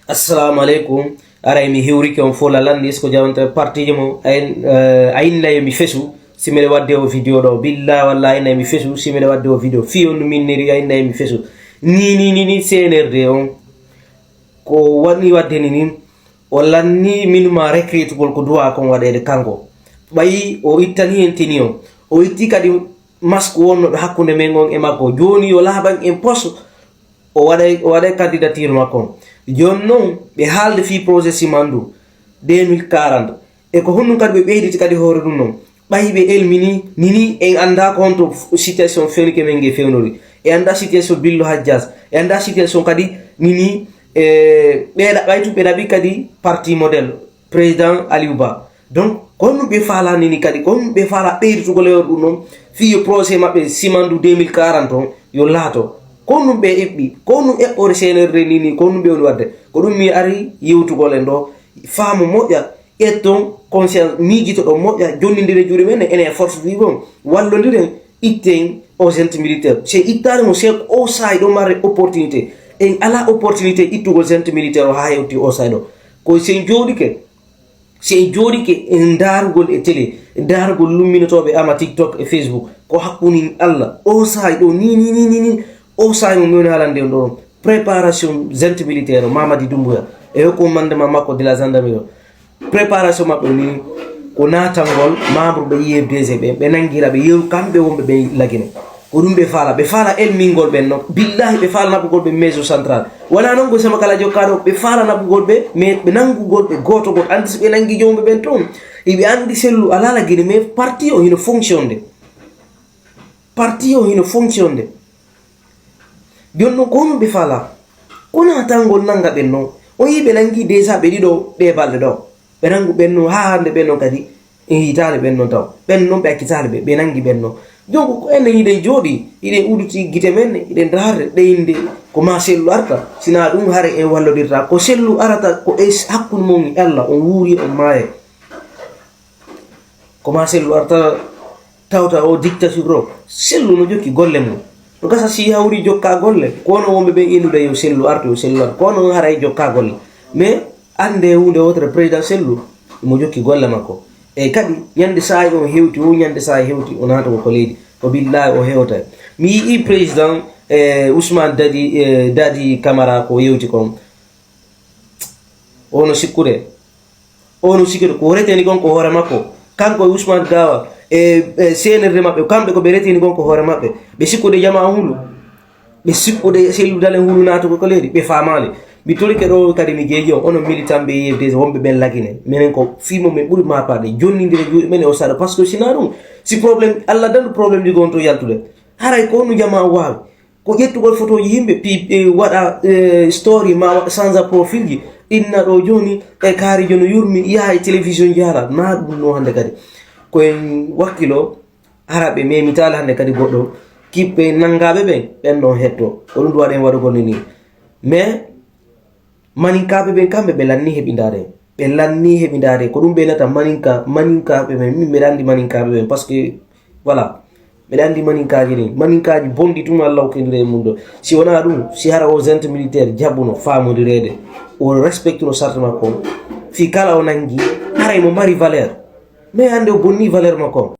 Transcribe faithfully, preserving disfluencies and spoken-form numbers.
Assalamu aleykum. Aray mi hiwrike on fof lalande, est-ce que jawante partiiji mo? Ayin, eh, ayinnaye mi fesu si miɗa wadde o vidéo ɗo. Billa walla ayinnaye mi fesu si miɗa wadde o vidéo. Fii on no minniri ayinnaye mi fesu. Ni, ni, ni, ni, C N R D on. Ko woni wadde ni, ni. O lanni min ma recrutugol ko duwa kon waɗeede kanko. Ɓayi o ittani en tini on. O itti kadi masque wonnoɗo hakkunde men on e makko. Jooni yo laaɓan en poste. O waɗay, o waɗay candidature makko on. Jooni non, ɓe haalde fii projet Simandu deux mille quarante. E ko honɗum kadi ɓe ɓeyditi kadi hoore ɗum non? Ɓay ɓe elmini, nini en anndaa ko honto f-, situation fewnike men nge fewnori. E anndaa situation Billo Hajjas. E anndaa situation kadi nini, e, ɓe ɗa-, ɓay tun ɓe ɗaɓi kadi parti modèle, président Aliou Ba. Donc, ko honɗum ɓe faala nini kadi, ko honɗum ɓe faala ɓeyditugol e on ɗum non, fii yo projet maɓɓe Simandu deux mille quarante on yo laato. Ko honɗum ɓe eɓɓi, ko honɗum eɓɓore C N R D nini, ko honɗum ɓe woni wadde. Ko ɗum mi ari yewtugol en ɗo, faamu moƴƴa, ƴetton conscience, miijitoɗon moƴƴa, jonnindire juuɗe men, enen e force vive on, wallondiren, itten o junte militaire. Si en ittaani mo, c'est o saa'i ɗo marre opportunité. En alaa opportunité ittugol junte militaire o haa hewti o saa'i ɗo. Ko si en jooɗike, si en jooɗike en ndaarugol e télé, ndaarugol lumminotooɓe ama TikTok e Facebook, ko hakkunde Allah. O saa'i ɗo ni, ni, ni, ni, ni, o saa'i mo mi woni haalande on ɗo. Préparation junte militaire o Mamadi Doumbouya e commandement makko de la gendarmerie o. Préparation maɓɓe ni ko naatangol membre ɓe I F D G ɓe, ɓe nangira ɓe yeru kamɓe wonɓe ɓe lagine. Ko ɗum ɓe faala, ɓe faala elmingol ɓen non. Billahi ɓe faala naɓugol ɓe maison centrale. Wona non ko sama kala jokkaɗo, ɓe faala naɓugol ɓe, mais ɓe nangugol ɓe gooto gooto. Andi si ɓe nangi jomɓe ɓen toon, iɓe andi sellu alaa lagine, mais parti o hino fonctionde. Parti o hino fonctionde. Jooni non ko honɗum ɓe faala? Ko naatangol nanga ɓen non. O yii ɓe nangi déjà ɓe ɗiɗo ɗe balɗe ɗo. Ɓe nangu ɓen non haa hannde ɓen non kadi en yiitaali ɓen non taw. Ɓen non ɓe accitaali ɓe, ɓe nangi ɓen non. Donc ko enen hiɗen jooɗi, hiɗen udditi gite men, hiɗen ndaarde ɗe innde ko ma sellu arta. Sinaa ɗum hare en wallodirta. Ko sellu arata ko e hakkunde mon e Allah, on wuuri on maaye. Ko ma sellu arta tawta o dictature o. Sellu no jokki golle mum. No gasa si hawri jokka golle. Ko ono wonɓe ɓen innude yo sellu artu, yo sellu artu. Ko ono haray jokka golle. Mais annde huunde wotere président sellu mo jokki golle makko. E kadi ñande saa'i on hewti, o ñande saa'i hewti o naata ko leydi. Ko billahi o hewta. Mi yi'i président, eh, Ousmane Dadi, eh, Dadi Camara ko yewti kon. Ono sikkude. Ono sikkude ko reteni kon ko hoore makko. Kanko e Ousmane Gawa e, e C N R D maɓɓe, kamɓe ko ɓe reteni kon ko hoore maɓɓe. Ɓe sikkude jamaa hulu. Ɓe sikkude sellu dalen hulu naata ko leydi. Ɓe faamaali. Mi torike ɗo kadi mi jeeji on, onon militant ɓe I F D G wonɓe ɓen lagine. Minen ko fii mo min ɓuri maapaade. Jonnindire juuɗe men e o saɗa. Parce que sinaa ɗum, si problème, Allah dandu problème ji gon to yaltude. Haray ko honno jamaa waawi? Ko ƴettugol fotooji yimɓe, pi-, e, waɗa, e, story, ma waɗa change profil ji, inna ɗo jooni, e kaari jono yurmi, yaha e télévision ji haala, na ɗum no hannde kadi. Ko en wakkilo, hara ɓe memitaali hannde kadi goɗɗo, kiɓɓe nanngaaɓe ɓen, ɓen ɗon hetto. Ko ɗum ɗum waɗen waɗugol ni nii. Mais, Maninkaaɓe ɓen kamɓe ɓe lanni heɓindaade. Ɓe lanni heɓindaade. Ko ɗum ɓe nata maninka, maninkaaɓe ɓen. Min mbeɗa anndi maninkaaɓe ɓen. Parce que, voilà. Mbeɗa anndi maninkaaji ɗin. Maninkaaji bonɗi tun Allah hokkindiri e mum ɗo. Si wonaa ɗum, si hara o junte militaire jaɓuno faamondireede, o respectuno sarte makko on. Fii kala o nanngi, haray mo mari valeur. Mais hannde o bonni valeur makko on.